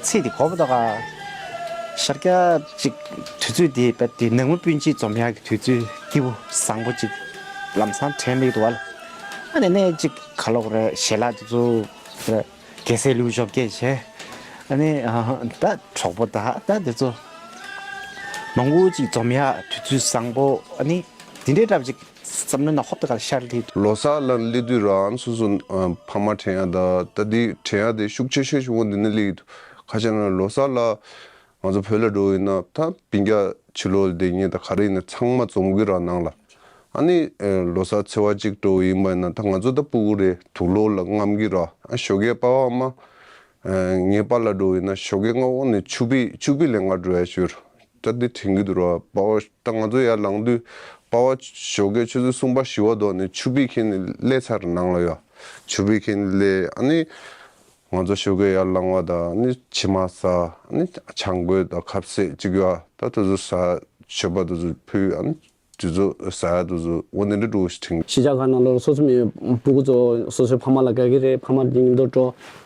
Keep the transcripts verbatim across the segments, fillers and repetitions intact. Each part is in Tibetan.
ཚེ་འདི་གོ་བ་ད་ག་ཤར་རྒྱག་ཅིག་དུས་ཚོད་འདི་བས་དེ་ནང་མི་སྤུན་མཆེད་འཛོམས་ཡག་གི་དུས་ཚོད་སྐྱིད་པོ་བཟང་པོ་ཅིག་ལམ་སང་དྲན་མེད་འདུག་བ། ཨ་ནི་ནས་ཅིག་ག་ལོག་རེད། ཞལ་ལག་དེ་ཚོ་རྒྱལ་སྲས་ལུག་ཞོབ་སྐད་བྱས། ཨ་ནི་ད་གྲོགས་པོ་ད་ད་དེ་ཚོ་མང་པོ་ཅིག་འཛོམས་ཡག་དུས་ཚོད་བཟང་པོ། ཨ་ནི་དེ་འདྲའི་འདྲ་པོ་ཅིག་བསམ་བློའི་ནང་ཧོབ་ཏེ་ག་ལ་ཤར་ལི། ལོ་གསར་ལ་སླེབས་དུས་རང་སོ་སོ་ཨ་ཕ་མ་དྲན་ཡ་ད་ད་འདི་དྲན་ཡ་དེ་ཤུགས་ཆེ་ཤོས་ཤུགས་འདི་ནས་སླེབས་ཡོད། ཁ་ཤས་ན་ལོ་གསར་ལ་ང་ཚོ་བོད་ལ་འགྲོ་ཡིན་ན་ད་སྤུན་ཀྱག་ཕྱི་ལོགས་ལ་བསྡད་མཁན་ད་ག་རེ་ཡིན་ན་ཚང་མ་འཛོམས་གི་ར་ནང་ལ། ཨ་ནི་ཨེ་ལོ་གསར་ཚེས་པ་གཅིག་འགྲོ་ཡིན་པ་ཡིན་ན་ད་ང་ཚོ་ད་སྤུ་གུ་རེད། དུག་ལོག་ལ་རྔམ་གི་ར། ཨ་ཞོགས་ཀས་པ་ཕ་མ་ཨེ་ངའི་པཱ་ལགས་འགྲོ་ཡིན་ན་ཞོགས་ཀས་སྔ་པོ་ནས་ཆུ་ཕིག་ཆུ་ཕིག་ལེན་ག་འགྲོ་ཡ་ཞུ། ད་འདི་དྲན་གི་འདུག་ར། པ་ཕ་ད་ང་ཚོ་ཡར་ལངས་དུས་པ་ཕ་ཞོགས་ཀས་ཆུ་ཚོད་གསུམ་པ་བཞི་པ་ཐོག་ནས་ཆུ་ཕིག་ཁྱེར་ནས་སླེབས་ཚར་ནང་ལ་ཡ། ཆུ་ཕིག་ཁྱེར་ནས་སླེབས། ཨ་ནི་ང་ཚོ་ཞོགས་ཀས་ཡར་ལངས་པ་དང་ཨ་ནི་ཕྱེ་མར་ཟ། ཨ་ནི་ཆང་གོས་དང་ཁབ་སེ་གཅིག་ཡོད། ད་དེ་ཚོ་ཟ། མཆོད་པ་དེ་ཚོ་ཕུལ། ཨ་ནི་དེ་ཚོ་ཟ་ཡ་དེ་ཚོ་འོ་འདི་འདྲ་འདྲ་པོ་ཞིག་དྲན། གཞིས་ཆགས་ཁག་ནང་ལོགས་སོ་སོ་མི་སྤུ་གུ་ཚོ་སོ་སོའི་ཕ་མ་ལ་དགའ་གི་རེད། ཕ་མ་གི་ཉིན་ཐོ་འགྲོ་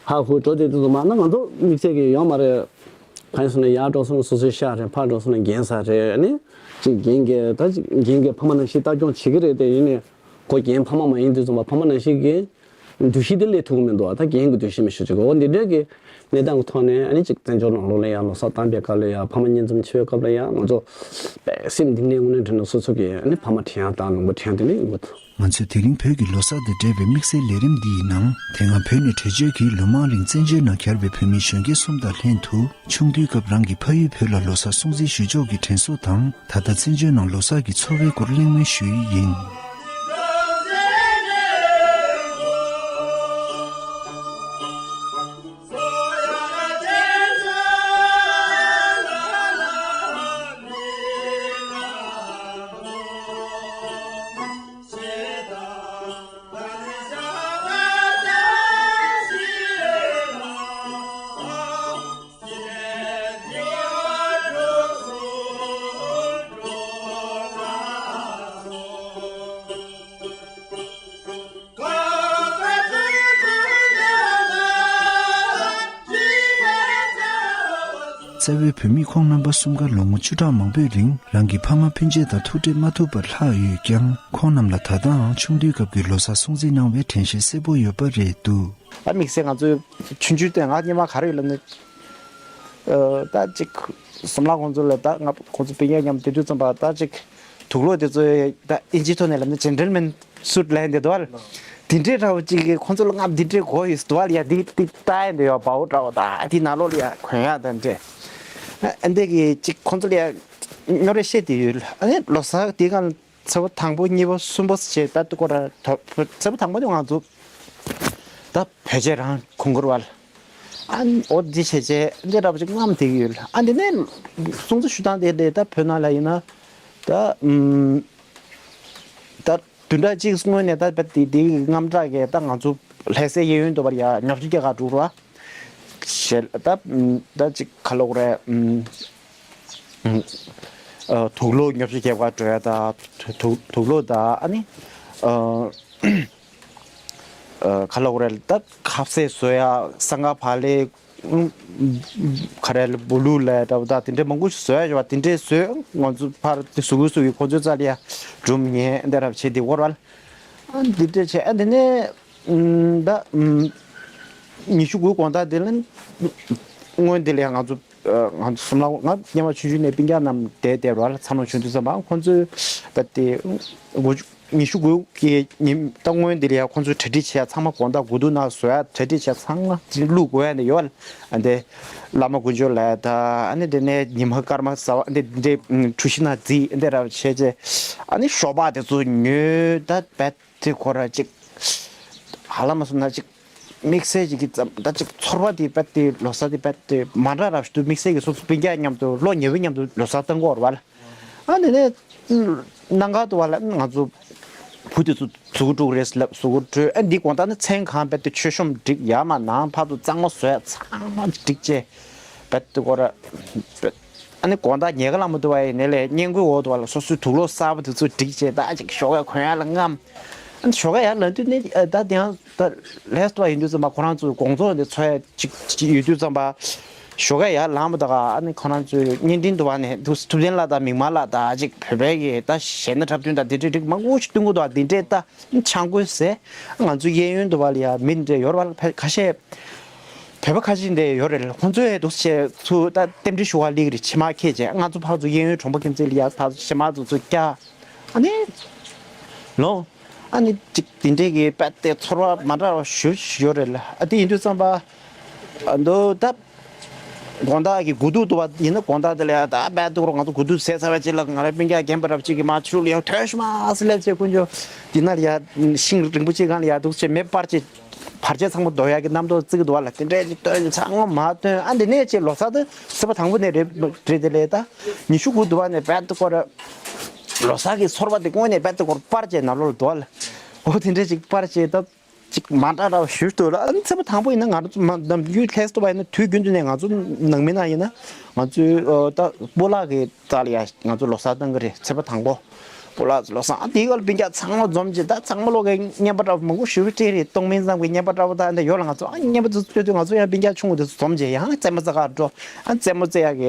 ཧ་ཧུ་འགྲོ་དེ་དེ་ཚོ་མ་ན་ང་ཚོ་དམིགས་བསལ་གྱི་ཡོད་མ་རེད། གང་ཡིན་ཟེར་ན་ཡར་འགྲོ་སོང་ན་སོ་སོའི་ཤག་རེད། ཕར་འགྲོ་སོང་ན་རྒན་ཟ་རེད། ཨ་ནི་ཅིག་རྒན་གྱི་ད་ཅིག་རྒན་གྱི་ཕ་མ་ནང་བཞིན་ལྟ་སྐྱོང་བྱེད་ཀྱི་རེད། དེ་ཡིན་ནས་ཁོ་རྒན་ཕ་མ་མ་ཡིན་དུས་ཙམ་པ་ཕ་མ་ནང་བཞིན་གྱི་འདུ་ཤེས་དེ་སླེབས་ཐུབ་ཀྱི་མི་འདུག་ད་རྒན་གྱི་འདུ་ཤེས་མི་ཤོད་ཅིག་འོ་འདི་འདྲ་གི་གནས་སྟངས་ཀྱི་ཐོག་ནས་ཨ་ནི་ཅིག་བཙན་བྱོལ་ནང་ལོགས་ལ་ཡང་ལོ་གསར་བཏང་པའི་སྐབས་ལ་ཡང་ཕ་མ་གཉིས་འཛོམས་བྱེད་པའི་སྐབས་ལ་ཡང་ང་ཚོ་པས་སེམས་གཏིང་ནས་དངོས་གནས་དྲན་ན་སོ་སོ་གི་ཨ་ནི་ཕ་མ་དྲན་ཡག་དང་ལུང་པ་དྲན་ཡག་དེ་ནི་ཡོད་པ་འདུག་ང་ཚོས་དེ་རིང་བོད་ཀྱི་ལོ་གསར་དང་འབྲེལ་བའི་དམིགས་བསལ་ལས་རིམ་འདི་ཡི་ནང་། དེ་སྔ་བོད་ནས་བྲོས་བྱོལ་གྱིས་ལོ་མང་རིང་བཙན་བྱོལ་ནང་གྱར་བའི་བོད་མི་གཞོན་སྐྱེས་གསུམ་དང་ལྷན་དུ། ཆུང་དུས་སྐབས་རང་གི་ཕ་ཡུལ་བོད་ལ་ལོ་གསར་སྲུང་བརྩི་ཞུ་ཕྱོགས་ཀྱི་དྲན་གསོ་དང་། ད་ལྟ་བཙན་བྱོལ་ནང་ལོ་གསར་གྱི་འཚོ་བའི་སྐོར་གླེང་མོལ་ཞུ་ཡི་ཡིན། རྩ་བའི་བོད་མི་ཁོང་རྣམ་པ་གསུམ་ཀ་ལོ་ངོ་བཅུ་ཕྲག་མང་པོའི་རིང་རང་གི་ཕ་མ་སྤུན་མཆེད་དང་ཐུག་འཕྲད་མ་ཐུབ་པར་ལྷག་ཡོད་ཀྱང་། ཁོང་རྣམས་ལ་ད་ལྟའང་ཆུང་དུས་སྐབས་ཀྱི་ལོ་གསར་སྲུང་བརྩི་གནང་བའི་དྲན་ཤེས་གསལ་པོ་ཡོད་པ་རེད་འདུག་ད་དམིགས་བསལ་ང་ཚོའི་ཆུང་ཆུང་དུས་ང་སྔོན་མ་ག་རེ་ཡོད་ལབ་ན། ཨ་ད་ཅིག་བསམ་ལ་ཁོང་ཚོ་ལ་ད་ང་ཁོང་ཚོ་སྤུན་ཀྱག་མཉམ་དུ་དུས་ཙམ་པ་ད་ཅིག་དུག་ལོག་དེ་ཚོ་ད་ཨིན་ཇི་ཐོག་ནས་ལབ་ན་ཇེན་ཊལ་མེན་སུཊ་ལབ་ཡ་འདི་འདུག་བ། དེ་འདྲའི་འདྲ་བོ་ཅིག་གིས་ཁོང་ཚོ་ལ་ང་འདི་འདྲའི་གོ་ཡོད་འདུག་བ། ཡ་འདི་འདི་ལྟ་ཡ་འདི་ཡོད་བའོ་འདྲ་བོ་ད་འདི་ནང་ལོགས་ལ་ཡ་གོན་ཡ་ད་འདྲ། ཨ་འདི་གི་ཅིག་ཁོང་ཚོ་ལ་ཡ་རྙོག་དྲ་བཤད་དེ་ཡོད། ཨ་ནི་ལོ་གསར་དེ་གང་ཚེས་པ་དང་པོ་གཉིས་པ་གསུམ་པ་ཞེས་ད་ལྟ་སྐོར་ར་ཚེས་པ་དང་པོ་དེ་ང་ཚོ་ད་བོད་ཆས་རང་གོན་དགོས་རེད་བ། ཨ་ནི་འོ་འདི་བྱས་བྱས་འདི་འདྲ་པོ་ཅིག་རྔམ་བསྡད་ཀྱི་ཡོད། ཨ་འདི་ནས་སྲུང་བརྩི་ཞུ་སྟངས་དེ་འདྲ་ད་བོད་ནང་ལ་ཡིན་ན་ད་ཨུམ་ད་བདུན་ཕྲག་གཅིག་སྔོན་ནས་ད་དེ་དེའི་དངངས་སྐྲག་གིས་ད་ང་ཚོ་ལྷ་སའི་གཡས་གཡོན་དུ་བར་ཡ་ཉོ་ཆ་རྒྱག་ག་འགྲོ་ར་བ། ཞེས་ད་ད་ཅིག་ག་ལབ་དགོས་རེད། ཨུམ་ཨ་དུག་ལོག་ཉོ་ཆ་རྒྱག་ག་འགྲོ་ཡ་ད་དུག་དུག་ལོག་ད་ཨ་ནི་ཨ་ཨ་ག་ལབ་དགོས་རེད། ད་ཁ་ཟས་བཟོ་ཡ་སང་ག་བག་ལེབ། ག་རེ་ལ་སྦུ་ལུག་ལ་འདྲ་བོ་ད་དེ་འདྲའི་མང་པོ་ཞིག་བཟོ་ཡ་ཡོད་པ་དེ་འདྲའི་བཟོས། ང་ཚོ་ཕར་དེ་བཟོ་གི་བཟོ་གི་ཁོ་ཚོའི་རྩ་ལ་ཡ་སྒྲུབ་ཉན་འདི་འདྲ་བྱས་དེ་འོར་བ་ལ། ཨ་འདི་འདྲ་བྱས་ཨ་འདི་ནས་ཨུམ་ད་ཨུམ་ཉི་ཤུ་དགུའི་དགོང་དག་དེ་ལ་སྔོན་དེ་ལ་ཡ་ང་ཚོ་ཨ་ང་ཚོ་སུམ་ལ་ང་སྔོན་མ་ཆུང་ཆུང་ནས་སྤུན་ཀྱག་རྣམས་བསྡད་བསྡད་ར་ལ་ཚ་ནང་བྱུང་དུས་ཙམ་པ་ཁོ་ཚོས་ད་དེ་དགུ་བཅུ། ཉི་ཤུ་དགུ་གི་ཉིན་ད་སྔོན་འདི་ལ་ཡང་ཁོང་ཚོས་གྲ་སྒྲིག་བྱས་ཚང་མ་དགོང་དག་དགུ་ཐུག་ནང་བཟོ་ཡ་གྲ་སྒྲིག་བྱས་ཚང་མ་བླུག་དགོས་ཡ་འདི་ཡོད་ཨ་འདི་བླ་མ་དཀོན་མཆོག་ལ་ད་ཨ་ནི་འདི་ནས་ཉི་མ་སྐར་མ་ཟ་བ་འདི་འདི་གྲུ་བཞི་ནང་རྫིས་འདི་ར་བྱས་རྗེས་ཨ་ནི་ཞོགས་པ་དེ་ཚོ་ཉོས་ད་བད་དེ་ཁོ་ར་ཅིག་ཧ་ལམ་སོང་ན་ཅིག་དམིགས་བསལ་ཅིག་གི་ཙམ་ད་ཅིག་ཚོར་བ་དེ་བད་དེ་ལོ་གསར་དེ་བད་དེ་མ་འདྲ་རབ་ཞིག་འདུག་དམིགས་བསལ་གྱི་སོ་སོ་སྤུན་ཀྱག་མཉམ་དུ་གློ་ཉེ་བོ་མཉམ་དུ་ལོ་གསར་གཏོང་གི་ཡོད་རེད་བ་ལ། ཨ་ནི་ནས་གནམ་གང་དུ་བ་ལ་ང་ཚོ་བུ་དེ་ཚོ་གཟུགས་པོ་དཀྲུག་རེད་ལབ་གཟུགས་པོ་དཀྲུག་ཨ་འདི་དགོང་དག་ནི་མཚན་གང་རྦད་དེ་མཆོད་གཤོམ་སྒྲིག་ཡར་མར་ནང་ཕར་ཚུར་གཙང་མ་བཟོས་ཚང་མ་སྒྲིག་བྱས་རྦད་དེ་ཁོ་ར་ཨ་ནི་དགོང་དག་ཉལ་ཁ་ལངས་མ་ཐུབ་པ་ཡིན་ནའི་ལས་སྔས་མགོའི་འོག་ཏུ་བ་ལ་སོ་སོའི་དུག་ལོག་གསར་པ་དེ་ཚོ་སྒྲིག་བྱས་ད་ཅིག་ཞོགས་ཀས་གོན་ཡག་ལ་རྔམ། ཨ་ནི་ཞོགས་ཀས་ཡར་ལངས་དུས་ནི་ད་དེ་ཡང་ད་ལྷས་སུ་ཡིན་དུས་ཙམ་པ་ཁོ་རང་ཚོའི་དགོང་ཚོགས་འདི་འཚོགས་ཡག་ཅིག་ཅིག་ཡོད་དུས་ཙམ་པ། ཞོགས་ཀ་ཡར་ལངས་པ་དང་ཨ་ནི་ཁོ་རང་ཚོའི་བརྙན་འཕྲིན་དུ་བ་ནས་འདུག་ཐུབ་བསྟན་ལགས་དང་མིག་དམར་ལགས་དང་ཅིག་བོད་པའི་གི་ད་གཞས་སྣ་འཁྲབ་སྟོན་དང་འདི་འདྲའི་རིགས་མང་པོ་ཞིག་སྟོན་གི་འདུག་འདི་འདྲའི་ད་ཆང་བསྐོལ་ཟེར། ང་ཚོའི་གཡས་གཡོན་དུ་བ་ལ་ཡ་མི་འདྲ་ཡོད་རེད་བ། ཁ་ཤས་བོད་པ་ཁ་ཤས་འདྲ་ཡོད་རེད། ཁོང་ཚོས་འདུག་བྱས་ཚུར་ད་རྟེན་འབྲེལ་ཞུ་བ་སླེབས་རེད། ཕྱི་མ་ཁྱེད་ཅེས་ང་ཚོ་ཕར་ཚུར་གཡས་གཡོན་གྲོང་པ་ཁྱིམ་མཚེས་ལ་ཡ་ཕར་ཚུར་ཕྱི་མ་ཚོ་ཚུར་བཀྱག་ཨ་ནི་ལོ། ཨ་ནི་ཅིག་དེ་འདྲའི་གི་དཔེ་དེ་ཚོར་བ་མ་འདྲ་བ་ཞུ་ཞུ་ཡོད་རེད་ལ། ཨ་དེ་ཡིན་དུས་ཙམ་པ་ཨ་འདུག་ད། དགོང་དག་གི་དགུ་ཐུག་ཐུག་པ་ཡིན་ན་དགོང་དག་དེ་ལ་ཡ་ད་རྦད་དེ་ཁོ་རང་ང་ཚོ་དགུ་ཐུག་ཟས་ཚར་བའི་རྗེས་ལ་ང་རའི་སྤུན་ཀྱག་རྒན་པ་རབ་ཅིག་གིས་མར་ཆུ་ལ་ཡང་ཐོན་ཤོག་མ་ཟེར་ལབ་བྱས་ཁོ་ཚོ་དེ་ན་ལ་ཡ་ཤིང་རིང་པོ་ཅིག་སྒང་ལ་ཡ་འདུག་བྱས་མེ་སྤར་བྱས་བར་ཆད་ཚང་མ་ཟློག་ཡག་གི་རྣམ་རྟོག་བརྩི་གི་འདུག་བ་ལ། དེ་འདྲས་ཅིག་སྟོན་ཚང་མ་མ་སྟོན། ཨ་འདི་ནས་ཅིག་ལོ་གསར་དུ་ཚེས་པ་དང་པོ་ནས་རེད་རེད་དེ་ལས་ད་ཉི་ཤུ་དགུ་ཐུག་པ་ནས་རྦད་དེ་ཁོ་ར་ལོ་གསར་གི་ཚོར་བ་དེ་དངོས་གནས་རྦད་དེ་ཁོ་ར་སྤར་བྱས་ནང་ལོགས་ལ་འདུག་བ་ལ། འོ་དེ་འདྲས་ཅིག་སྤར་བྱས་ད། ཅིག་མ་འདྲ་འདྲ་བ་ཞུ་འདུག་ལ། ཨ་ནི་ཚེས་པ་དང་པོ་ཡིན་ན་ང་རང་ཚོ་མ་ནམ་རྒྱུན་ལྷས་སུ་བ་ཡིན་ན་དུས་རྒྱུན་དུ་ནས་ང་ཚོ་ནང་མི་ནང་ཡིན་ན་ང་ཚོའི་ཨ་ད་སྤོ་ལགས་ཀྱི་རྩ་ལ་ཡ་ང་ཚོ་ལོ་གསར་གཏོང་གི་རེད། ཚེས་པ་དང་པོ་སྤོ་ལགས་ལོ་གསར། ཨ་དེའི་སྐབས་ལ་སྤུན་ཀྱག་ཚང་མ་འཛོམས་བྱས་ད་ཚང་མ་ལོག་གི་རྔན་པ་འདྲ་བ་མང་པོ་ཞུ་སྤྲད་རེད། སྟོང་མིན་ཙམ་གྱི་རྔན་པ་འདྲ་བོ་ད་འདི་ཡོད་ལ། ང་ཚོ་ཨ་རྔན་པ་ཚོ་སྤྲད་དུས་ང་ཚོ་ཡང་སྤུན་ཀྱག་ཆུང་ངུ་དེ་ཚོ་འཛོམས་བྱས་ཡང་རྩེད་མོ་རྩེ་གར་འགྲོ། ཨ་རྩེད་མོ་རྩེ་ཡག་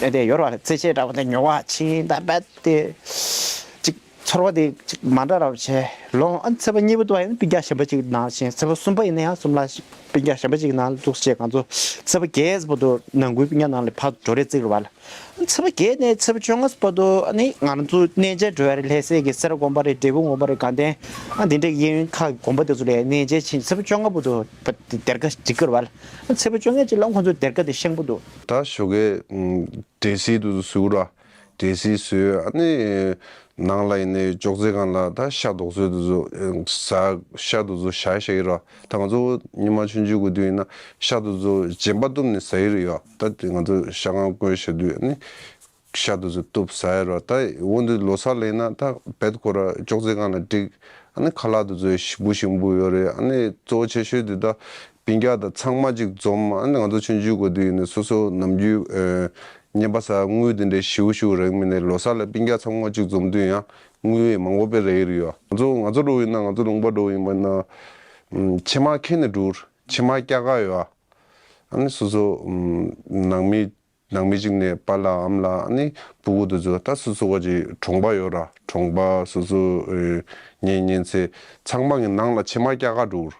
གི་དེ་ཡོད་རེད་བ། རྩེད་ཆས་འདྲ་བོ་དེ་ཉོ་བ་ཕྱིན་ད་རྦད་དེ་ཅིག་ཚོར་བ་དེ་ཅིག་མ་འདྲ་རབ་བྱས་ལོ། ཨ་ཚེས་པ་གཉིས་པ་དུ་ཡང་སྤུན་ཀྱག་གཞན་པ་ཅིག་ནང་བཞིན། ཚེས་པ་གསུམ་པ་ཡིན་ན་ཡང་གསུམ་ལ་སྤུན་ཀྱག་གཞན་པ་ཅིག་ནང་འདུག་བྱས། ང་ཚོ་ཚེས་པ་བརྒྱད་བར་དུ་ནང་ཁུལ་སྤུན་ཀྱག་ནང་ལ་ཕར་འགྲོ་རེས་བརྩི་གི་རེད་བ་ལ། ཚེས་པ་བརྒྱད་ནས་ཚེས་པ་བཅོ་ལྔ་བར་དུ་ཨ་ནི་ང་ཚོ་གནས་མཇལ་འགྲོ་ཡ་རེད། ལྷ་སའི་གི་སེ་ར་དགོན་པ་རེད། འབྲས་སྤུངས་དགོན་པ་རེད། དགའ་ལྡན་ཨ་འདི་འདྲའི་གཡས་གཡོན་ཁག་གི་དགོན་པ་དེ་ཚོ་ལ་གནས་མཇལ་ཕྱིན། ཚེས་པ་བཅོ་ལྔ་བར་དུ་སྡེར་ཁ་སྒྲིག་གི་རེད་བ་ལ། ཚེས་པ་བཅོ་ལྔ་ཅིག་ལ་ཁོང་ཚོ་སྡེར་ཁ་དེ་བཤམས་གི་འདུག་ད་ཞོགས་ཀས་འབྲས་སིལ་དེ་ཚོ་བཟོས་ར། འབྲས་སིལ་བཟོས། ཨ་ནི་ནང་ལ་ཡིན་ནའི་ཅོག་ཙེ་སྒང་ལ་ད་ཤ་རྡོག་བཟོས་དེ་ཚོ་ཟ། ཤ་དེ་ཚོ་བཞག་བཞག་གི་ར། ད་ང་ཚོ་ཉི་མ་ཆུང་ཆུང་གི་དུས་ཡིན་ན་ཤ་དེ་ཚོ་རྗེན་པ་གཏུབ་ནས་ཟ་ཡི་རེད་ཡ། ད་དེ་ང་ཚོ་ཤ་ཁང་བསྐོན་བཞག་དུས་ཨ་ནི་ཤ་དེ་ཚོ་གཏུབ་ཟ་ཡི་ར། ད་འོ་འདི་ལོ་གསར་ལ་ཡིན་ན་ད་རྦད་ཁོ་ར་ཅོག་ཙེ་སྒང་ལ་བསྒྲིགས། ཨ་ནི་ཁ་ལག་དེ་ཚོ་ཞིམ་པོ་ཞིམ་པོ་ཡོད་རེད། ཨ་ནི་གཙོ་བོ་ཆེ་ཤོས་དེ་ད་སྤུན་ཀྱག་དང་ཚང་མ་གཅིག་འཛོམས། ཨ་ནི་ང་ཚོ་ཆུང་ཆུང་གི་དུས་ཡིན་ན་སོ་སོ་ནམ་རྒྱུན་ཨེ་རྔན་པ་ཟ་དངུལ་དེ་འདྲའི་ཞེ་པོ་ཞེ་པོ་རག་མེད་ནས་ལོ་གསར་ལ་སྤུན་ཀྱག་ཚང་མ་གཅིག་འཛོམས་དུས་ཡང་དངུལ་མང་པོ་དཔེ་རག་གི་རེད་ཡ། ང་ཚོ་ང་ཚོ་འདྲ་བོ་ཡིན་ན་ང་ཚོ་ལུང་པ་འདྲ་བོ་ཡིན་པ་ན་ཨམ་ཕྱེ་མར་ཁྱེར་ནས་འགྲོ། ཕྱེ་མར་སྐྱ་ཀ་ཡོད་ཨ། ཨ་ནི་སོ་སོ་ཨམ་ནང་མི་ནང་མི་གཅིག་ནས་པཱ་ལགས་ཨ་མ་ལགས་ཨ་ནི་སྤུ་གུ་དེ་ཚོ་ད་སོ་སོ་བ་ཅིག་གྲོང་པ་ཡོད་ར། གྲོང་པ་སོ་སོ་ཨེ་ཉེ་ཉེ་ཚེ་ཚང་མ་གི་ནང་ལ་ཕྱེ་མར་སྐྱ་ཀ་འགྲོ།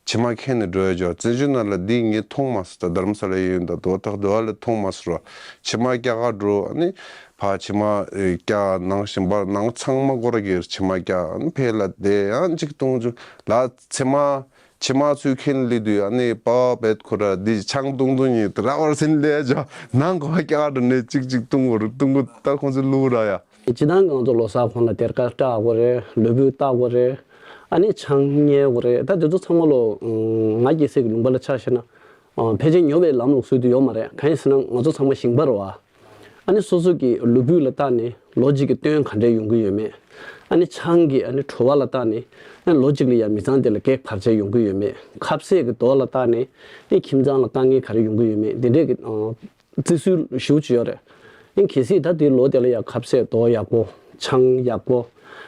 ཕྱེ་མར་ཁྱེར་ནས་འགྲོ་ཡ་ཅོ། བཙན་བྱོལ་ནང་ལ་འདི་ངས་མཐོང་མ་སོང་། ད་རྡ་རམ་ས་ལ་ཡོད་ད་དོ་ཐག་དོ་བ་ལ་མཐོང་མ་སོང་ར། ཕྱེ་མར་སྐྱ་ཀ་འགྲོ། ཨ་ནི་ཕར་ཕྱེ་མར་ཨེ་སྐྱ་ནང་བཞིན་པ་ནང་ཚང་མ་སྒོ་ར་གིར་ཕྱེ་མར་སྐྱ། ཨ་ནི་ཕེ་ལ་དེ་ཡང་གཅིག་གཏོང་ཅོ་ལ་ཚེ་མ། ཕྱེ་མར་ཚུར་ཁྱེར་སླེབས་དུས་ཨ་ནི་པ་བེད་ཁོ་ར་འདི་ཆང་བཏུང་བཏུང་ཡིན་ད་ར་བར་སེམས་ལས་ཇ་ནང་གོ་སྐྱག་འགྲོ་ནས་གཅིག་གཅིག་བཏུང་བར་བཏུང་གོ་ད་ཁོང་ཚོ་བླུག་ར་ཡ། སྤྱི་བཏང་གི་ང་ཚོ་ལོ་གསར་ཁོང་ལ་སྡེར་ཁ་སྐྲག་དགོས་རེད། ལུས་པོ་བལྟ་དགོས་རེད། ཨ་ནི་ཆང་ཉལ་དགོས་རེད། ད་དེ་ཚོ་ཚང་མ་ལོ་ང་སྐྱེས་སའི་གི་ལུང་པ་ལ་ཆ་བཞག་ན་ཕལ་ཆེར་ཉོ་བའི་ལམ་ལུགས་སྲོལ་དུ་ཡོད་མ་རེད། གང་ཡིན་ཟེར་ན་ང་ཚོ་ཚང་མ་ཞིང་པ་རེད་བ། ཨ་ནི་སོ་སོ་གི་ལུས་སྤུས་ལ་བལྟ་ནས་ལོ་གཅིག་གི་སྟོན་ག་འདྲས་ཡོང་གི་ཡོད་མེད། ཨ་ནི་ཆང་གི་ཨ་ནི་བྲོ་བ་ལ་བལྟ་ནས་ཨ་ནི་ལོ་གཅིག་ལ་ཡང་མི་ཚང་དེ་ལ་གེགས་བར་ཆད་ཡོང་གི་ཡོད་མེད། ཁ་ཟས་ཀྱི་མདོག་ལ་བལྟ་ནས་ཨ་ནི་ཁྱིམ་ཚང་ལ་དཀའ་ངལ་ག་རེ་ཡོང་གི་ཡོད་མེད་འདི་འདྲས་ཀྱི་ཨ་བརྩི་སྲོལ་ཞེ་པོ་ཅིག་ཡོད་རེད། ཨ་ནི་གལ་སྲིད་ད་དེའི་ལོ་དེ་ལ་ཡང་ཁ་ཟས་མདོག་ཡག་པོ་ཆང་ཡག་པོ་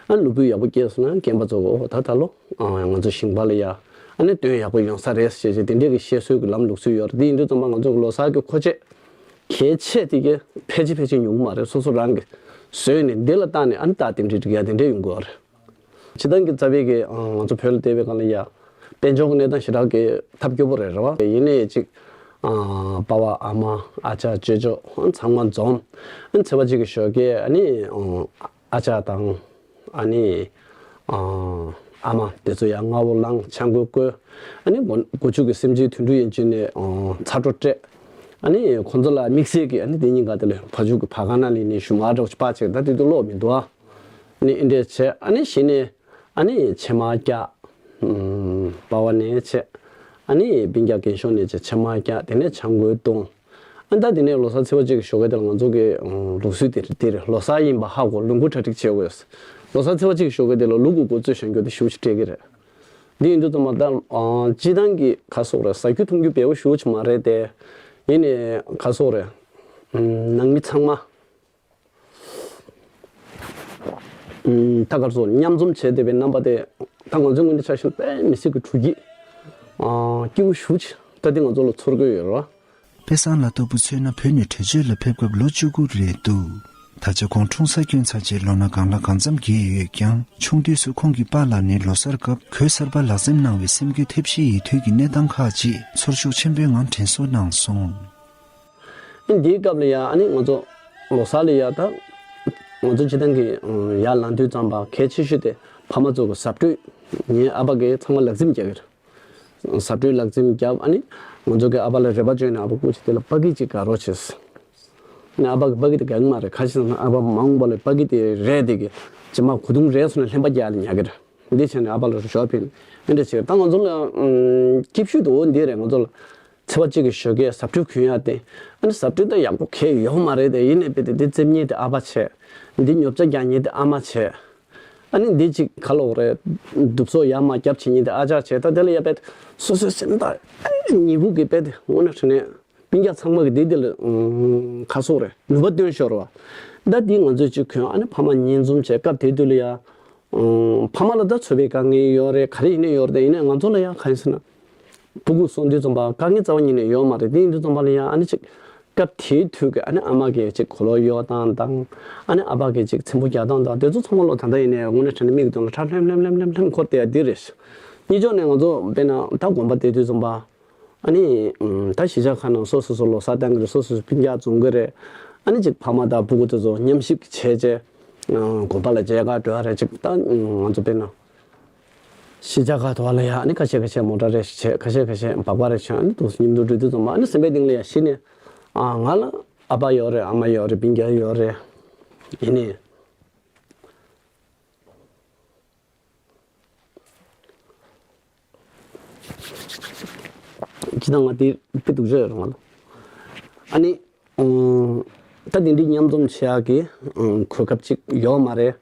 ཨ་ནི་ལུས་སྤུས་ཡག་པོ་སྐྱེས་སོང་ན་རྒན་པ་ཚོ་གི་འོ་ད་ད་ལོ་ཨ་ང་ཚོ་ཞིང་པ་ལ་ཡང་ཨ་ནི་སྟོན་ཡག་པོ་ཡོང་ས་རེད་ཞེས་བྱས་དེ་འདྲས་ཀྱི་བཤད་སྲོལ་གྱི་ལམ་ལུགས་སྲོལ་ཡོད་རེད། འདི་ཡིན་དུས་ཙམ་པ་ང་ཚོ་གི་ལོ་གསར་གྱི་མཁོ་ཆས། གལ་ཆེ་དེ་གའི་ཕལ་ཆེར་ཕལ་ཆེར་ཉོ་གི་མ་རེད། སོ་སོ་རང་གིས་བཟོས་ནས་འདི་ལ་བཏང་ནས་ཨ་ནི་ད་དེ་འདྲའི་འགྲིག་ཡ་དེ་འདྲས་ཡོང་གི་ཡོད་རེད། སྤྱི་བཏང་གི་རྩ་བའི་གི་ང་ཚོ་བོད་ལ་བསྡད་པའི་སྒང་ལ་ཡ་དཔལ་འབྱོར་གྱི་གནས་སྟངས་ཞེ་དྲག་གི་ཐབས་སྐྱོ་པོ་རེད་རེད་བ། ཡིན་ནའི་ཅིག་པ་ཕ་ཨ་མ་ཨ་ཅག་ཅོ་ཅོ་ཚང་མ་འཛོམས་ཚེས་པ་གཅིག་གི་ཞོགས་ཀས་ཨ་ནི། ཨ་ཅག་དང་། ཨ་ནི། ཨ་མ་དེ་ཚོ་ཡང་སྔ་པོ་ལངས་ཆང་གོས་བསྐོལ། ཨ་ནི་སྒོ་སྒོ་ཕྱུགས་ཀྱི་སེམས་ཅན་དུད་འགྲོ་ཡན་ཆད་ནས་ཚ་དྲོད་སྤྲད། ཨ་ནི་ཁོ་ཚོ་ལ་དམིགས་བསལ་གྱི་ཨ་ནི་དེ་གཉིས་ཀ་དེ་ལ་བ་ཕྱུགས་ཀྱི་བ་ག་ན་ལི་ནི་ཞུ་མ་འདྲ་བོ་ཅིག་པ་ཅིག་ད་དེ་དུ་ལོག་མི་འདུག་ཨ་ནི་ཨེ་འདྲས་བྱས་ཨ་ནི་གཞི་ནས་ཨ་ནི་ཕྱེ་མར་བཀྱག་པ་ཕ་ནས་བྱས། ཨ་ནི་སྤུན་ཀྱག་རྒན་གཞོན་ནས་བྱས་ཕྱེ་མར་བཀྱག་དེ་ནས་ཆང་གོས་བཏུང་། ཨ་ད་དེ་ནས་ལོ་གསར་ཚེས་པ་གཅིག་གི་ཞོགས་ཀས་དེ་ལ་ང་ཚོ་གི་ལུགས་སྲོལ་དེ་རེད་དེ་རེད། ལོ་གསར་ཡིན་པ་ཧ་གོ་ལུང་ཁུག་གྲ་སྒྲིག་བྱེད་དགོས། ལོ་གསར་ཚེས་པ་གཅིག་གི་ཞོགས་ཀས་དེ་ལ་ལུ་གུ་འགོ་ཚུགས་གཞོན་སྐྱོ་དེ་ཞེ་པོ་ཅིག་སྤྲད་ཀྱི་རེད། འདི་ཡིན་དུས་ཙམ་པ་ད་སྤྱི་བཏང་གི་ག་སོག་རེད། ཟ་རྒྱུ་འཐུང་རྒྱུ་བེའུ་ཞེ་པོ་ཅིག་མ་རེད་དེ། ཡིན་ནའི་ག་སོག་རེད། ནང་མི་ཚང་མ། ད་ག་ཚོད་མཉམ་འཛོམས་བྱས་བསྡད་པའི་རྣམ་པ་དེ་ད་ང་ཚོའི་ངོས་ནས་ཆ་བཞག་ན་དཔེ་མི་སྲིད་ཀྱི་དྲོ་སྐྱིད་སྐྱིད་པོ་ཞེ་པོ་ཅིག་ད་དེ་ང་ཚོ་ལ་ཚོར་གྱི་ཡོད་རེད་བ། དཔེ་བཟང་ལགས་ལྟ་བུ་མཚོན་ན་བོད་ནས་བྲོས་བྱོལ་ལ་ཕེབས་སྐབས་ལོ་བཅུ་དགུ་རེད་འདུག་ད་ཆ་ཁོང་འཁྲུངས་ས་བསྐྱོན་ཚར་རྗེས་ལོ་ན་གང་ལ་གང་འཚམ་རྒས་ཡོད་ཀྱང་། ཆུང་དུས་སུ་ཁོང་གི་པཱ་ལགས་ནས་ལོ་གསར་སྐབས་གོས་གསར་པ་ལག་འཛེམ་གནང་བའི་སེམས་འགུལ་ཐེབས་གཞི་ཡི་དུས་ཀྱི་གནས་སྟངས་ཁག་ཅིག་ཚོར་ཤུགས་ཆེན་པོའི་ངང་དྲན་གསོ་གནང་སོང་། ཨ་ནི་འདིའི་སྐབས་ལ་ཡ་ཨ་ནི་ང་ཚོ་ལོ་གསར་ལ་ཡ་ད་ང་ཚོ་སྤྱི་བཏང་གི་ཡར་ལངས་དུས་ཙམ་པ་གལ་ཆེ་ཤོས་དེ་ཕ་མ་ཚོ་གི་གཟབ་སྤྲོས། ངའི་ཨ་ཕ་གིས་ཚང་མ་ལག་འཛེམ་རྒྱག་གི་རེད། གཟབ་སྤྲོས་ལག་འཛེམ་བརྒྱབ། ཨ་ནི་ང་ཚོ་གི་ཨ་ཕ་ལ་རེ་བ་བཅོལ་ནས་ཨ་ཕ་སྐུ་མཁྱེན་དེ་ལ་པ་ཀི་ཅིག་དགའ་རོགས་བྱས། ཨ་ནི་ཨ་ཕ་གི་པ་ཀི་དེ་དགའ་གི་མ་རེད། ག་ཅི་ཟེར་ན་ཨ་ཕ་མ་འོངས་པ་ལ་པ་ཀི་དེ་རལ་དེ་གི་རྗེས་མ་གོས་ཐུང་རལ་སོང་ན་ལྷན་པ་རྒྱག་ལ་ཉར་གི་རེད། འདི་བྱས་ནས་ཨ་ཕ་ལ་ཞོ་ཕིན་ཨེ་འདྲ་བྱས། ད་ང་ཚོ་ལ་ཨམ་སྐྱིད་ཤོས་དེ་འོ་འདི་རེད། ང་ཚོ་ལ་ཚེས་པ་གཅིག་གི་ཞོགས་ཀས་གཟབ་སྤྲོས་གོན་ཡག་དེ། ཨ་ནི་གཟབ་སྤྲོས་ད་ཡག་པོ་གང་ཡང་ཡོད་མ་རེད་དེ། ཡིན་ནའི་དཔེ་དེ་འདི་རྩེབ་ཉེས་དེ་ཨ་ཕ་བྱས། འདི་ཉོ་ཆ་རྒྱག་ཉེས་དེ་ཨ་མ་བྱས། ཨ་ནི་འདི་གཅིག་ག་ལབ་དགོས་རེད། གདུབ་སོ་ཡར་མར་རྒྱབ་བྱེད་ཉེས་དེ་ཨ་ཅག་བྱས། ད་དེ་ལ་ཡ་དཔེ་སོ་སོའི་སེམས་ཐག་ཉེ་པོ་གི་དཔེ་དེ་དངོས་གནས་དྲང་གནས་སྤུན་ཀྱག་ཚང་མ་གི་འདི་འདི་ལ་ཁ་སོག་རེད། ནུས་པ་བཏོན་ཤོར་བ། ད་འདི་ང་ཚོས་གཅིག་གོན། ཨ་ནི་ཕ་མ་གཉིས་འཛོམས་བྱས་སྐབས་དེ་དུས་ལ་ཡ། ཨང་། ཕ་མ་ལ་ད་འཚོ་བའི་དཀའ་ངལ་ཡོད་རེད། ག་རེ་ཡིན་ནའི་ཡོད་རེད། ཡིན་ནའི་ང་ཚོ་ལ་ཡང་ག་རེ་ཟེར་ན། སྤུ་གུ་སོང་དུས་ཙམ་པ་དཀའ་ངལ་རྩ་བ་ཉིད་ནས་ཡོད་མ་རེད། དེ་ཡིན་དུས་ཙམ་པ་ལ་ཡང་ཨ་ནི་ཅིག་སྐབས་དེའི་དུས་ཀྱི་ཨ་ནི་ཨ་མ་གིས་ཅིག་གོས་ལོག་གཡོག་སྟངས་དང་། ཨ་ནི་ཨ་ཕ་གིས་ཅིག་ཚེམ་བུ་རྒྱག་སྟངས་དང་དེ་ཚོ་ཚང་མ་ལོ་ད་ལྟ་ཡིན་ནའི་དངོས་གནས་དྲང་གནས་མིག་གི་མདུན་ལ་ཁྲ་ལྷེམ་ལྷེམ་ལྷེམ་ལྷེམ་འཁོར་བསྡད་ཡ་འདི་རེད། གཉིས་ཕྱོགས་ནས་ང་ཚོ་དཔེར་ན་ད་དགོན་པ་བསྡད་དུས་ཙམ་པ། ཨ་ནི་ད་གཞིས་ཆགས་ཁག་ནང་སོ་སོ་སོ་ལོ་གསར་བཏང་གི་རེད། སོ་སོ་སོ་སྤུན་ཀྱག་འཛོམས་གི་རེད། ཨ་ནི་ཅིག་ཕ་མ་དང་སྤུ་གུ་དེ་ཚོ་མཉམ་གཤིབ་བྱས་བྱས། དགོན་པ་ལ་མཇལ་ཁ་འགྲོ་ཡ་རེད། ཅིག་ད་ང་ཚོ་དཔེར་ན་གཞིས་ཆགས་ཁག་དུ་བ་ལ་ཡ་ཨ་ནི་ཁ་ཤས་ཁ་ཤས་མོ་ཊ་རེད་བྱས། ཁ་ཤས་ཁ་ཤས་སྦག་སྦག་རེད་བྱས། ཨ་ནི་འདུག་སེ་མཉམ་དུ་འགྲོ་དུས་ཙམ་པ་ཨ་ནི་སེམས་པའི་གཏིང་ལ་ཡ་གཞི་ནས་ཨ་ང་ལ་ཨ་ཕ་ཡོད་རེད། ཨ་མ་ཡོད་རེད། སྤུན་ཀྱག་ཡོད་རེད། ཡིན་ནའི། ཅི་ད་ང་དེ་དཔེ་སྡུག་ཅག་ཡོད་རེད་ང་ལ། ཨ་ནི། ཨང་། ད་དེ་འདྲའི་མཉམ་འཛོམས་བྱེད་ཡག་གི་ཨང་གོ་སྐབས་ཅིག་ཡོད་མ་རེད།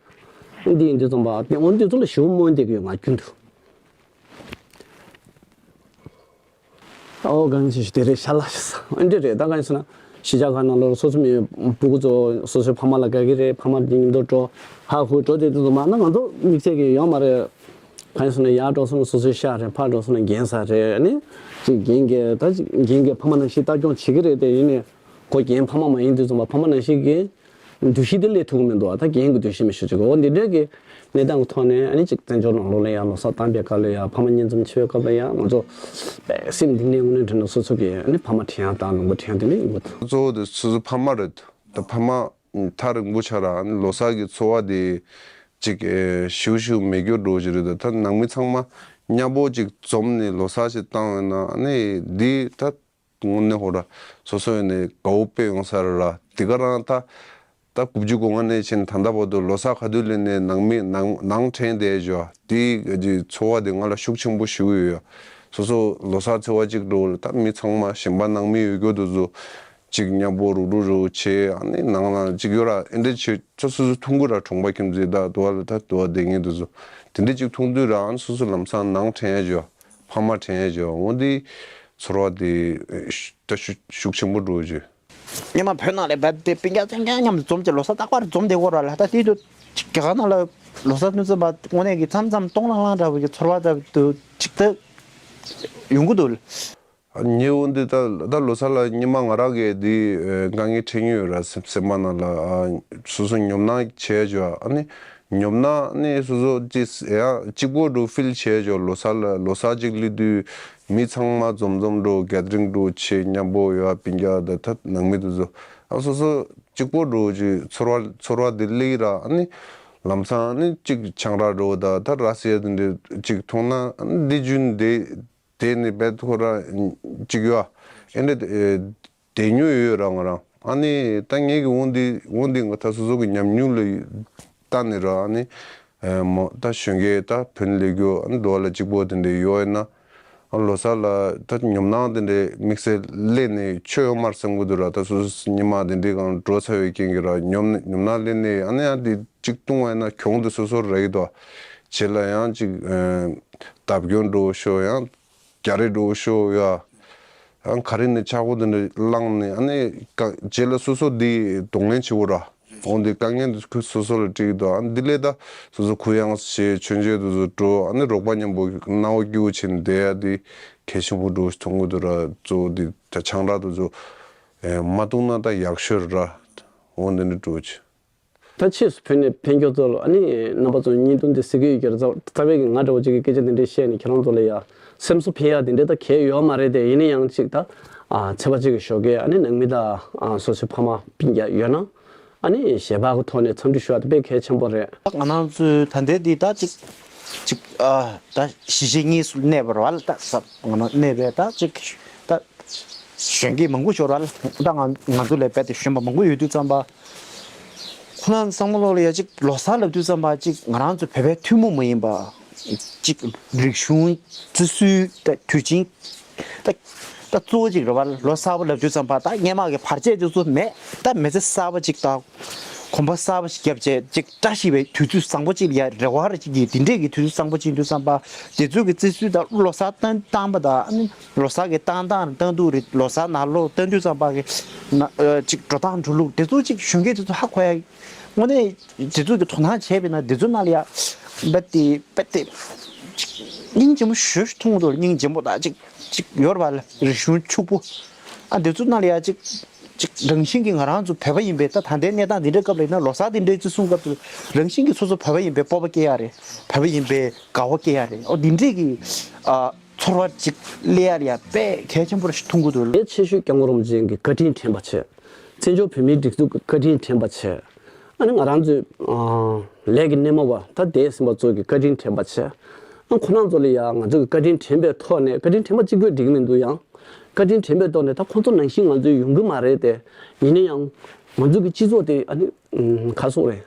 འདི་ཡིན་དུས་ཙམ་པ་དེ་འོན་དུས་ཚོ་ལ་ཞེ་པོ་སྨོན་འདེབས་ཀྱི་ཡོད་ང་རྒྱུན་དུ། ཨོ་གང་ཞིག་དེ་རེད་ཤ་ལ་ཤ་ས་ཨ་འདྲ་རེད། ད་གང་ཞིག་ན་གཞིས་ཆགས་ཁག་ནང་ལོགས་སོ་སོ་མི་སྤུ་གུ་ཚོ་སོ་སོའི་ཕ་མ་ལ་དགའ་གི་རེད། ཕ་མ་དེ་མཉམ་དུ་འགྲོ་ཧ་ཧུ་འགྲོ་དེ་དུས་ཙམ་པ་ན་ང་ཚོ་དམིགས་བསལ་གྱི་ཡོད་མ་རེད། གང་ཡིན་ཟེར་ན་ཡར་འགྲོ་སོང་སོ་སོའི་ཤག་རེད། ཕར་འགྲོ་སོང་ན་རྒན་ས་རེད། ཨ་ནི་ཅིག་རྒན་གྱིས་ད་ཅིག་རྒན་གྱིས་ཕ་མ་ནང་བཞིན་ལྟ་སྐྱོང་བྱེད་ཀྱི་རེད་དེ། ཡིན་ནའི་ཁོ་རྒན་ཕ་མ་མ་ཡིན་དུས་ཙམ་པ་ཕ་མ་ནང་བཞིན་གྱི་འདུ་ཤེས་དེ་སླེབས་ཐུབ་ཀྱི་མི་འདུག་ད་རྒན་གྱི་འདུ་ཤེས་མི་ཤོར་ཅིག་འོ་འདི་འདྲའི་གི་གནས་སྟངས་ཀྱི་ཐོག་ནས་ཨ་ནི་ཅིག་བཙན་བྱོལ་ནང་ལོགས་ལ་ཡང་ལོ་གསར་བཏང་པའི་སྐབས་ལ་ཡང་ཕ་མ་གཉིས་འཛོམས་བྱེད་པའི་སྐབས་ལ་ཡང་ང་ཚོ་དཔེ་སེམས་གཏིང་ནས་དངོས་གནས་དྲང་གནས་སོ་སོ་གི་ཨ་ནི་ཕ་མ་དྲན་ཡག་དང་ལུང་པ་དྲན་ཡག་དེ་འདྲ་ཡོད་པ་འདུག་གཙོ་བོ་དེ་སོ་སོ་ཕ་མ་རེད། ད་ཕ་མ་ད་ཐག་རིང་པོ་ཆགས་ར། ཨ་ནི་ལོ་གསར་གྱི་ཚོར་བ་དེ་ཅིག་ཨེ་ཞུ་ཞུ་མེད་རྒྱུ་འགྲོ་གི་རེད། ད་ད་ནང་མི་ཚང་མ་མཉམ་པོ་ཅིག་འཛོམས་ནས་ལོ་གསར་ཞིག་བཏང་ཡོད་ན་ཨ་ནི་འདི་ད་དངོས་གནས་ཧོ་ར་སོ་སོ་ཡོད་ནས་དགའ་བོ་དཔེ་ཡོང་ས་རེད་ར། དེ་ག་རང་ད་ད་དགུ་བཅུ་གོ་ལྔ་ནས་བྱས་ནས་ད་ལྟ་བར་དུ་ལོ་གསར་ག་དུས་སླེབས་ནས་ནང་མི་ནང་ནང་དྲན་བསྡད་ཞོ། དེ་གི་ཚོར་བ་དེ་ང་ལ་ཤུགས་ཆེན་པོ་ཞིག་ཡོད་ཡ། སོ་སོ་ལོ་གསར་ཚེས་པ་གཅིག་འགྲོ་ལ་ད་མི་ཚང་མ་གཞན་པ་ནང་མི་ཡོད་རྒྱུ་དེ་ཚོ་གཅིག་མཉམ་པོ་རུག་རུག་རུག་བྱས། ཨ་ནི་ནང་ལ་གཅིག་ཡོད་ར་ཨེ་འདྲ་བྱས་ཚོ་སོ་སོ་མཐོང་གི་ར། གྲོང་པ་ཁྱིམ་མཚེས་ད་དུ་བ་ལ་ད་དུ་བ་བསྡད་མཁན་དེ་ཚོ་དེ་འདྲ་གཅིག་མཐོང་དུས་ར་ཨ་ནི་སོ་སོ་ལམ་སང་ནང་དྲན་ཡ་བྱས། ཕ་མ་དྲན་ཡ་བྱས། འོ་འདི་ཚོར་བ་དེ་ད་ཤུགས་ཤུགས་ཆེན་པོ་འགྲོ་བྱས། སྔོན་མ་བོད་ནང་ལ་བབས་ཏེ་སྤུན་ཀྱག་ཚང་ཀྱང་མཉམ་དུ་འཛོམས་ཀྱི་ལོ་གསར་རྟག་པར་འཛོམས་བསྡད་ཡོད་ར་ལ། ད་དེ་དུས་རྒྱ་གར་ནང་ལ་ལོ་གསར་ནུབ་ཚོད་པ་དངོས་གནས་ཀྱི་མཚམས་མཚམས་སྟོང་ལྷང་ལྷང་འདྲ་བོ་གི་ཚོར་བ་འདྲ་བོ་ཅིག་ད་ཡོང་གི་འདུག་ངས་འོ་འདི་ད་ད་ལོ་གསར་ལ་སྔོན་མ་ང་རང་གིས་འདི་དཀའ་ངལ་འཕྲད་མྱོང་ཡོད་ར། སེམས་སེམས་པ་ནང་ལ་སོ་སོ་ཉོབ་སྣང་བྱས་བྱས། ཨ་ནི་ཉོབ་སྣང་ནི་སོ་སོ་ཅི་ཡང་གཅིག་པོ་འགྲོ་ཕིལ་བྱས་བྱས། ལོ་གསར་ལ་ལོ་གསར་གཅིག་སླེབས་དུས་མི་ཚང་མ་འཛོམས་འཛོམས་འགྲོ་གེ་དི་རིང་འགྲོ་བྱས་མཉམ་པོ་ཡོད། སྤུན་ཀྱག་ད་ད་ནང་མི་དེ་ཚོ་ཨ་སོ་སོ་གཅིག་པོ་འགྲོ་ཅིག་ཚོར་བ་ཚོར་བ་དེ་སླེབས་ར། ཨ་ནི་ལམ་སང་ཨ་ནི་གཅིག་ཆང་རག་འགྲོ་ད་ད་ར་སེ་དེ་འདྲ་གཅིག་འཐུང་ན་ཨ་ནི་འདི་རྒྱུན་དེ་དེ་ནི་བེད་ཁོ་ར་གཅིག་ཡོད་ཨེ་འདྲ། བསྡད་མྱོང་ཡོད་ར་ང་རང་། ཨ་ནི་ད་ངེད་ཀྱི་འོང་འདི་འོང་འདི་ང་ད་སོ་སོ་གི་ཉམས་མྱོང་ལ་ལྟ་ནི་ར། ཨ་ནི་མོ་ད་གཞོན་སྐྱེས་ད་བོད་ལས་རྒྱུ་ཨ་ནི་འགྲོ་བ་ལ་གཅིག་པོ་དེ་འདྲ་ཡོད་ཡིན་ན། ཨ་ལོ་གསར་ལ་ད་ཉོབ་སྣང་དེ་འདྲ་དམིགས་བསལ་སླེབས་ནས་ཆོ་ཡོད་མར་བསམ་གི་འདུག་ར། ད་སོ་སོ་ཉི་མ་དེ་འདྲའི་སྒང་འགྲོ་ཚར་བའི་རྐྱེན་གྱིས་ར་ཉོབ་ཉོབ་སྣང་སླེབས་ནས་ཨ་ནི་ཡང་དེ་གཅིག་བཏུང་བ་ཡིན་ན་གྱོང་དེ་སོ་སོར་རག་གི་འདུག་བྱེད་ལ་ཡང་གཅིག་བརྡབ་སྐྱོན་འགྲོ་ཤོག་ཡང་། རྒྱ་རེ་འགྲོ་ཤོག་ཡ། ཨང་ག་རེ་ནས་ཆག་སྒོ་དེ་འདྲ་བསླངས་ནས་ཨ་ནི་ཀ་རྗེས་ལ་སོ་སོ་འདི་གདོང་ལེན་བྱེད་དགོས་ར། འོ་འདི་དཀའ་ངལ་འདི་ཁུ་སོ་སོ་ལ་འགྲིག་འདུག་ཨ་ནི་འདི་ལས་ད་སོ་སོ་གུ་ཡངས་བྱེད་མཆོད་མཇལ་དུ་སོ་འགྲོ། ཨ་ནི་རོགས་པ་མཉམ་པོ་སྣང་བ་སྐྱིད་པོ་བྱེད་ནས་བསྡད་ཡ་འདི་ གལ་ཆེན་པོ་འདྲ་བོ་ཞིག་མཐོང་གི་འདུག་ར། གཙོ་བོ་འདི་ད་ཆང་རག་དེ་ཚོ་ཨེ་མ་བཏུང་ན་ད་ཡག་ཤོས་ར། འོ་འདི་འདྲ་འདྲ་བོ་ཅིག་ད་ཕྱིས་སུ་བོད་ནས་ཕེབས་མཁན་ཚོ་ལ་ཨ་ནི་རྣམ་པ་ཚོ་བརྙན་ཐུང་འདི་གཟིགས་ཀྱི་ཡོད་ཀྱི་རེད། རྩ་རྩ་བའི་གི་ང་འདྲ་བོ་ཅིག་གིས་སྐད་ཆ་འདི་འདྲའི་བཤད་ནས་ཁྱེད་རང་ཚོ་ལ་ཡ་སེམས་གསོ་ཕན་ཡག་འདི་འདྲའི་ད་གལ་ཡོད་མ་རེད་དེ། ཡིན་ན་ཡང་ཅིག་ད་ཨ་ཚེས་པ་གཅིག་གི་ཞོགས་ཀས་ཨ་ནི་ནང་མི་དང་ཨ་སོ་སོའི་ཕ་མ་སྤུན་ཀྱག་ཡོད་ན་ཨ་ནི་ཞལ་པར་གི་ཐོག་ནས་འཚམས་འདྲི་ཞུ་བ་དེ་དཔེ་གལ་ཆེན་པོ་རེད། ང་རང་ཚོའི་ད་ལྟའི་འདི་ད་ཅིག་ཅིག་ཨ་ད་གཞིས་བྱེས་གཉིས་སུ་གནས་པ་རེད་བ་ལ། ད་ས་ང་རང་གནས་པའི་ད་ཅིག་ད། གཞོན་སྐྱེས་མང་པོ་ཤོར་བ་ལ། ད་ང་ང་ཚོ་ལས་རྦད་དེ་གཞོན་པ་མང་པོ་ཡོད་དུས་ཙམ་པ། ཁོ་རང་བསམ་བློ་ལ་ཡ་གཅིག་ལོ་གསར་ལབ་དུས་ཙམ་པ་གཅིག་ང་རང་ཚོ་བོད་པའི་ཐུན་མོང་མ་ཡིན་པ། གཅིག་རིག་གཞུང་བརྩི་སྲོལ་ད་དུས་ཆེན་ད་ད་གཙོ་བོ་གཅིག་རེད་བ། ལོ་གསར་པ་ལབ་དུས་ཙམ་པ་ད་སྔས་མ་གི་བར་ཆད་དེ་ཚོ་མེད། ད་མི་ཚེ་གསར་པ་གཅིག་དང་། གོམ་པ་གསར་པ་ཞིག་བརྒྱབ་བྱས་ཅིག་བཀྲ་ཤིས་པའི་དུས་ཚོད་བཟང་པོ་ཅིག་ལ་ཡ་རེ་བ་རེ་ཅིག་གིས་འདི་འདྲས་ཀྱི་དུས་ཚོད་བཟང་པོ་ཅིག་ཡིན་དུས་ཙམ་པ། དེ་ཚོ་གི་བརྩི་སྲོལ་དང་ལོ་གསར་བཏང་བཏང་པ་དང་ཨ་ནི་ལོ་གསར་གི་བཏང་སྟངས་བཏང་འདུག་རེད། ལོ་གསར་ནང་ལོགས་བཏང་དུས་ཙམ་པ་གི་ན་ཨ་ཅིག་འགྲོ་སྟངས་འགྲོ་ལུགས་དེ་ཚོ་ཅིག་གཞོན་སྐྱེས་དེ་ཚོ་ཧ་གོ་ཡ། དངོས་གནས་དེ་ཚོ་གི་དོ་སྣང་བྱས་པས་ན་དེ་ཚོ་ནང་ལ་ཡ་རྦད་དེ་རྦད་དེ་སྙིང་རྗེ་མོ་ཞེ་པོ་ཞིག་མཐོང་གི་འདུག་སྙིང་རྗེ་མོ་དང་ཅིག་ཅིག་ཡོད་རེད་བ་ལ། རིག་གཞུང་ཕྱུག་པོ། ཨ་འདི་ཚོ་ནང་ལ་ཡ་ཅིག་ཅིག་རང་བཞིན་གྱིས་ང་རང་ཚོ་བོད་པ་ཡིན་པས། ད་ད་ལྟའི་གནས་སྟངས་འདི་འདྲའི་སྐབས་ལ་ཡིན་ན་ལོ་གསར་འདི་འདྲའི་བརྩི་སྲུང་སྐབས་དུ་རང་བཞིན་གྱིས་སོ་སོ་བོད་པ་ཡིན་པའི་སྤོབས་པ་སྐྱེ་ཡ་རེད། བོད་པ་ཡིན་པའི་དགའ་བ་སྐྱེ་ཡ་རེད། ཨོ་འདི་འདྲས་ཀྱི་ཨ་ཚོར་བ་ཅིག་སླེབས་ཡ་ལ་ཡ་དཔེ་གལ་ཆེན་པོ་རེ་ཞིག་མཐོང་གི་འདུག་གལ་ཆེ་ཤོས་སྐྱབས་མགོན་རིན་པོ་ཆེ་གི་བཀའ་དྲིན་དྲན་པ་བྱས། བཙན་བྱོལ་བོད་མིའི་སྒྲིག་འཛུགས་ཀྱི་བཀའ་དྲིན་དྲན་པ་བྱས། ཨ་ནི་ང་རང་ཚོའི་ཨ་ལས་ཀྱི་སྣེ་མོ་བ་ད་འདས་ཟིན་པ་ཚོ་གི་བཀའ་དྲིན་དྲན་པ་བྱས། ཨ་ཁོ་རང་ཚོ་ལ་ཡ་ང་ཚོ་གི་བཀའ་དྲིན་དྲན་པའི་ཐོག་ནས། བཀའ་དྲིན་དྲན་པ་གཅིག་པོས་འགྲིག་གི་མི་འདུག་ཡང་། བཀའ་དྲིན་དྲན་པའི་ཐོག་ནས་ད་ཁོ་ཚོ་ནང་བཞིན་ང་ཚོས་ཡོང་གི་མ་རེད་དེ། ཡིན་ན་ཡང་ང་ཚོ་གི་སྤྱི་ཚོགས་དེ་ཨ་ནི་ཨུམ་ག་སོག་རེད།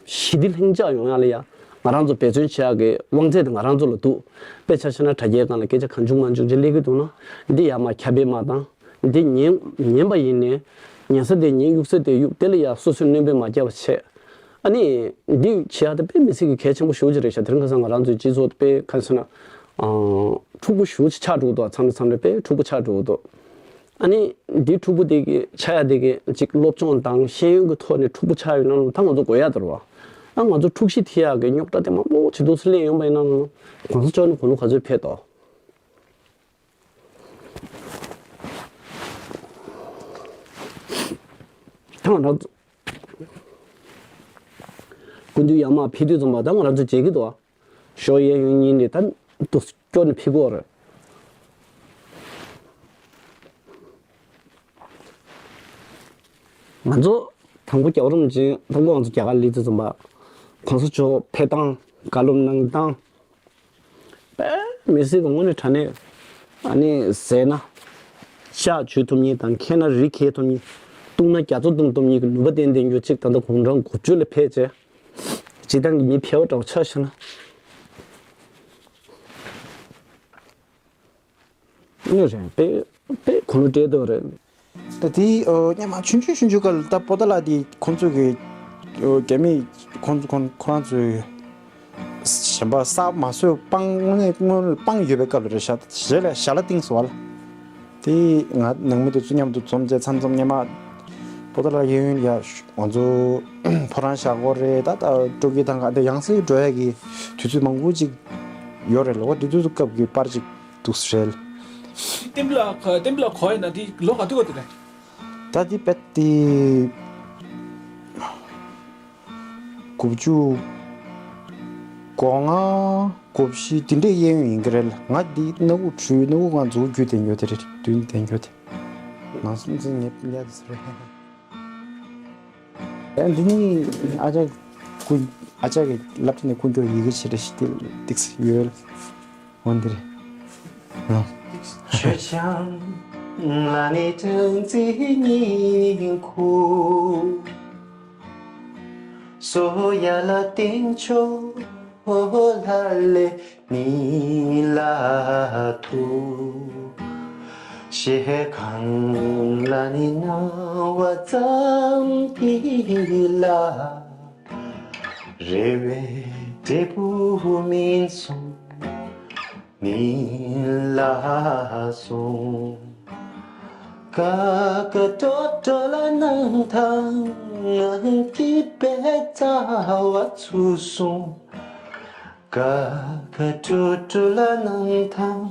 ཞི་བདེ་ལྷིང་འཇགས་ཡོང་ཡ་ལ་ཡ་ང་རང་ཚོ་འབད་བརྩོན་བྱེད་ཡ་གི་དབང་ཚད་དེ་ང་རང་ཚོ་ལ་འདུག་དཔེ་ཆ་བཞག་ན་དྲ་རྒྱའི་སྒང་ལ་སྐད་ཆ་གང་བྱུང་མང་བྱུང་ཅིག་སླེབས་ཀྱི་འདུག་ན་འདི་ཡར་མར་ཁྱབ་སྤེལ་མ་བཏང་། འདི་ཉན་ཉན་པ་ཡིན་ནའི་ཉན་ས་དེ་ཉན། གཡུག་ས་དེ་གཡུག་དེ་ལ་ཡ་སོ་སོས་སྣོན་པ་མ་བརྒྱབ་པ་བྱས། ཨ་ནི་འདི་བྱེད་ཡ་དེ་དཔེ་མི་སྲིད་ཀྱི་གལ་ཆེན་པོ་ཞེ་པོ་ཅིག་རེད་ཤག་དེ་རིང་ཁ་སང་ང་རང་ཚོའི་སྤྱི་ཚོགས་དཔེ་ག་རེ་ཟེར་ན་ཨ་འཁྲུག་པོ་ཞེ་པོ་ཅིག་ཆགས་འགྲོ་གི་འདུག་མཚམས་རེ་མཚམས་རེ་དཔེ་འཁྲུག་པོ་ཆགས་འགྲོ་གི་འདུག་ཨ་ནི་འདི་འཁྲུག་པོ་དེ་གི་ཆགས་ཡ་དེ་གི་ཅིག་སློབ་སྦྱོང་དང་ཤེས་ཡོན་གྱི་ཐོག་ནས་འཁྲུག་པོ་ཆགས་ཡོད་ན་ད་ང་ཚོ་དགོས་ཡ་དེ་རེད་བ། ཨ་ང་ཚོ་འཁྲུག་གཞི་ཐེབས་ཡག་གི་རྙོག་དྲ་དེ་མང་པོ་ཇེ་སྡུག་སུ་སླེབས་ཡོང་པ་ཡིན་ན་གོང་ས་མཆོག་ནི་གོང་ལོ་ག་ཚོད་ཕེབས་དོ། ད་ང་རང་ཚོ་སྐུ་མདུན་ཡར་མར་ཕེབས་དུས་ཙམ་པ་ད་ང་རང་ཚོ་མཇལ་གྱི་འདུག་ཨ། ཞོགས་གཡས་གཡོན་གཉིས་ནས་ད་འདུག་སྐྱོར་ནས་ཕེབས་ཀྱི་ཡོད་རེད། ང་ཚོ་དང་པོ་རྒྱལ་བ་རིན་པོ་ཆེ་དང་པོ་ང་ཚོ་རྒྱ་གར་སླེབས་དུས་ཙམ་པ་གོང་ས་མཆོག་ཕེབས་སྟངས། བཀའ་སློབ་གནང་སྟངས། དཔེ་མི་སྲིད་ཀྱི་དངོས་གནས་དྲང་གནས་ཨ་ནི་ཟས་ན་ཤ་བཅུག་ཐུབ་མཁན་དང་། འཁྱེར་ན་རི་འཁྱེར་ཐུབ་མཁན། བཏུང་ན་རྒྱ་མཚོ་བཏུང་ཐུབ་མཁན་གྱི་ནུས་པ་ལྡན་ལྡན་རྒྱུ་གཅིག་ད་ལྟ་དགུང་གྲངས་དགུ་བཅུ་ལ་ཕེབས་བྱས། སྤྱིར་བཏང་གི་མི་ཕལ་བ་འདྲ་བོ་ཆགས་ཤག་ན། དངོས་གནས་རེད། དཔེ་དཔེ་དགུང་ལོ་བགྲེས་འདུག་རེད། ད་དེ་ཨ་སྔོན་མ་ཆུང་ཆུང་ཆུང་ཆུང་སྐབས་ལ་ད་པོ་ཏཱ་ལ་དེ་ཁོང་ཚོ་གི་ཨ་རྒྱ་མི་ཁོང་ཁོང་ཁོ་རང་ཚོའི་གཞན་པ་གསར་མ་བཟོས་སྤང་། དངོས་གནས་སྔོན་ལ་སྤང་ཡོད་པའི་སྐབས་ལ་རེད་ཤག་རྗེས་ལ་ཞལ་ལག་བཏིང་སོང་བ་ལ། དེ་ང་ནང་མི་དེ་ཚོ་མཉམ་དུ་འཛོམས་བྱས་མཚམས་མཚམས་སྔོན་མ་པོ་ཏཱ་ལ་གཡས་གཡོན་ཡ་ང་ཚོ་ཕོ་བྲང་བཞག་གོ་རེད། ད་ད་སྤྲོ་སྐྱིད་ཐང་ག་དེ་ཡང་སེ་འགྲོ་ཡ་གི་དུས་ཚོད་མང་པོ་ཅིག་ཡོད་རེད་ལ། འོ་དེ་དུས་ཚོད་སྐབས་ཀྱི་པར་ཅིག་འདུག་སེ་རེད། བསྟན་པ་ལགས་བསྟན་པ་ལགས་གོ་ཡ་ན་དེ་ལོ་ག་དུས་གོ་དེ་རེད། ད་དེ་དཔེ་དེ་དགུ་བཅུ་གོ་ལྔ་གོ་བཞི་དེ་འདྲའི་གཡས་གཡོན་ཡིན་གྱི་རེད། ང་འདི་སྣ་ཁུག་བྲུས། སྣ་ཁུག་ང་འཛུགས་རྒྱུ་དེ་ཉོ་དེ་རེད། དུས་དེ་ཉོ་དེ་ནང་སེམས་ཅན་ཉེ་ཉེ་དེ་རེད། ཨ་འདི་ནི་ཨ་ཅག་ཀུན་ཨ་ཅག་གི་སློབ་གྲྭ་ནས་ཀུན་སྤྱོད་ཡི་གེ་ཆེ་དྲགས་ཤིག་དེ་ཏིག་ཡོད། འོ་འདི་རེད། ཨ། ཆོས་ཀྱང་ལ་ནི་སྤྲང་རྩིས་སྙིང་ཁུ། སོ་ཡ་ལ་སྟེང་ཕྱོགས་ལ་ལེ་ནི་ལ་ཐུག་ཞེ་གང་ལ་ནི་སྣང་བ་ཙམ་གྱིས་ལ། རེ་བའི་འབྲས་བུ་སྨིན་སོང་ནི་ལ་སོང་། ཀ་ཀ་ཏོ་ཏོ་ལ་སྣང་དང་སྐྱིད་པའི་རྩ་བ་ཚུགས་སོང་། ཀ་ཀ་ཏོ་ཏོ་ལ་སྣང་དང་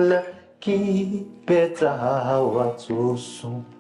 ལ། སྐྱིད་པའི་རྩ་བ་ཚུགས་སོང་